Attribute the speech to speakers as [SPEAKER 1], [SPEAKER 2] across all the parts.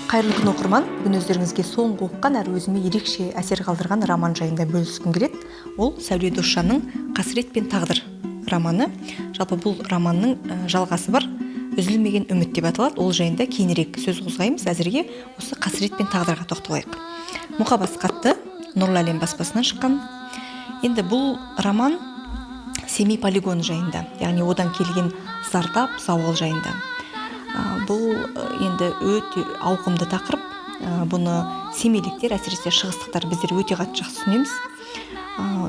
[SPEAKER 1] Қайырлы күн, оқырман! Бүгін өздеріңізге соңғы оқыған әрі өзіме ерекше әсер қалдырған роман жайында бөліскім келеді. Ол Сәуле Досжанның «Қасірет пен тағдыр» романы. Жалпы, бұл романның жалғасы бар, «Үзілмеген үміт» деп аталады. Ол жайында кейінірек сөз қозғаймыз. Әзірге осы «Қасірет пен тағдырға» тоқталайық. Мұқабасы қатты, «Нұрлы әлем» баспасынан шыққан. Енді бұл роман Семей полигоны жайында, яғни одан келген зардап, зауал жайында. Бұл енді өте ауқымды тақырып. Бұны семейліктер, әсіресе шығыстықтар, біздер өте қатты жақсы түсінеміз.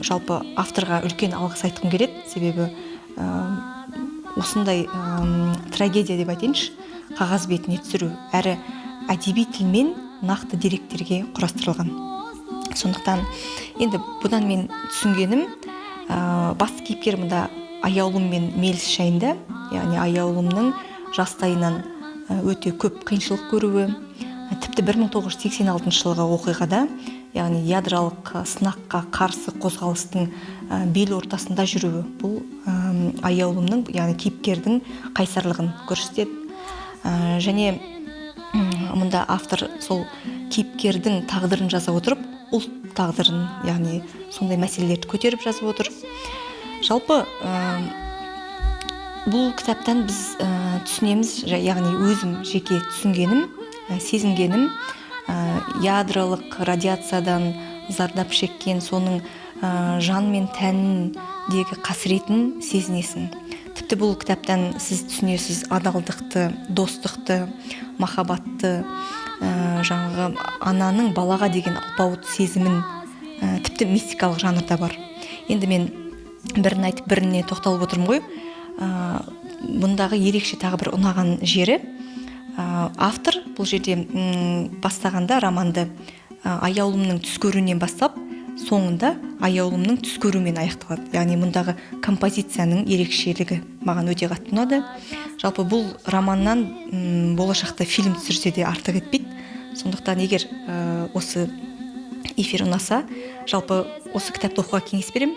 [SPEAKER 1] Жалпы, авторға үлкен алғыс айтқым келеді, себебі осындай трагедия деп айтайыншы, қағаз бетіне түсіру әрі әдеби тілмен нақты деректерге құрастырылған. Сондықтан енді бұдан мен түсінгенім, басты кейіпкер мұнда Аяулым мен Меліс жайында, яғни Аяулымның жастайынан өте көп қиыншылық көруі, тіпті 1986 жылғы оқиғада, яғни ядролық сынаққа қарсы қозғалыстың бел ортасында жүруі, бұл Аяулымның, яғни кейіпкердің қайсарлығын көрсетеді. Және мұнда автор сол кейіпкердің тағдырын жаза отырып, ұлт тағдырын, яғни сондай мәселелерді көтеріп жазып отыр. Жалпы, бұл кітаптан біз түсінеміз, яғни өзім жеке түсінгенім, сезінгенім, ядролық радиациядан зардап шеккен, соның жан мен тәніндегі қасіретін сезінесің. Тіпті бұл кітаптан сіз түсінесіз адалдықты, достықты, махаббатты, жаңағы ананың балаға деген алпауыт сезімін, тіпті мистикалық жанрда бар. Енді мен бірін айтып, біріне тоқталып отырмын ғой. Бұндағы ерекше тағы бір ұнаған жері, автор бұл жерде бастағанда романды Аяулымның түс көруінен бастап, соңында Аяулымның түс көруімен аяқталады. Яғни мұндағы композицияның ерекшелігі маған өте қатты ұнады. Жалпы, бұл романнан болашақта фильм түсірсе де артық етпейді. Сондықтан егер осы эфир ұнаса, жалпы осы кітапты оқуға кеңес беремін.